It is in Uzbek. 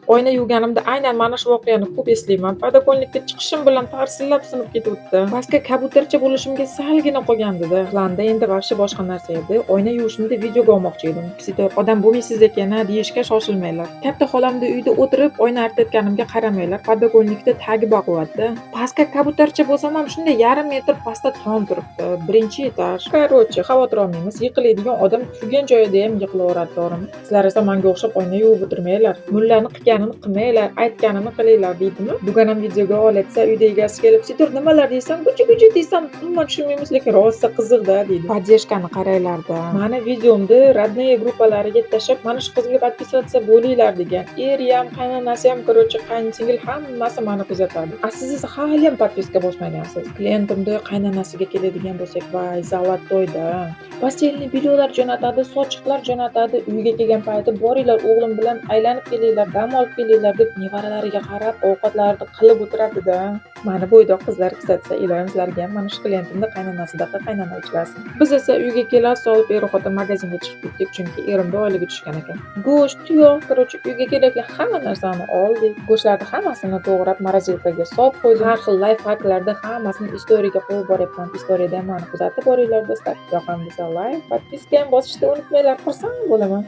Oyna yuvganimda aynan mana shu voqeani ko'p eslayman. Подоконник ka chiqishim bilan tarsillab sinib ketibdi. Pastga kabutarcha bo'lishimga salgina qolgandi-da. Planda endi вообще boshqa narsa edi. Oyna yuvishimni videoga olmoqchi edim. Sitor odam bo'lmaysiz ekan a deyishga shoshilmanglar. Katta xolamda uyda o'tirib oyna artayotganimga qaramanglar. Подоконник da tagi baquvvat-da. Pastga kabutarcha bo'lsam ham, shunday yarim metr pastda tom turibdi. Birinchi etaj. Короче, xavotir olmaymiz. Yiqiladigan odam turgan joyida ham yiqilaveradi, to'g'rimi? Sizlar esa menga o'xshab oyna yuvib o'tirmanglar. Mullani qilganini qilmanglar, aytganini qilinglar deydimi? Dugonam videoga olatsa, uyda egasi kelib, "Sitor, nimalar deysan?" "Guchi guchi" desam, umuman tushunmaymiz, lekin rosa qiziq-da deydi. Поддержка ni qaranglar-da. Mani videomni родные gruppalariga tashlab, "Mana shu qizga подписываться bo'linglar" degan. Eri ham, qaynonasi ham, короче, qaynsingil, hammasi mani kuzatadi. A siz esa haliyam подписка bosmagansiz. Klientimni qaynonasiga keladigan bo'lsak, voy, золотой -da. Постельный бельё lar jo'natadi, sochiqlar jo'natadi. Uyga kelgan payti "Boringlar, o'g'lim bilan aylanib kelinglar, dam olib kelinglar" deb nevaralariga qarab ovqatlarni qilib o'tiradida. Mani bo'ydoq qizlar kuzatsa, iloyim, sizlarga ham mana shu klientimni qaynonasidaqa qaynona uchrasin. Biz esa uyga kela solib er-xotin magazinga chiqib ketdik, chunki erimni oyligi tushgan ekan. Go'sht, tuyoq, короче, uyga kerakli hamma narsani oldik. Go'shtlarni hammasini to'g'rab, морозилка ga solib qo'ydim. Har xil лайфхак larni hammasini istoriyaga qo'yib boryapman. Istoriyada ham mani kuzatib boringlar, do'stlar. Yoqam desa, layk, подписка ham bosishni unutmanglar. Xursand bo'laman.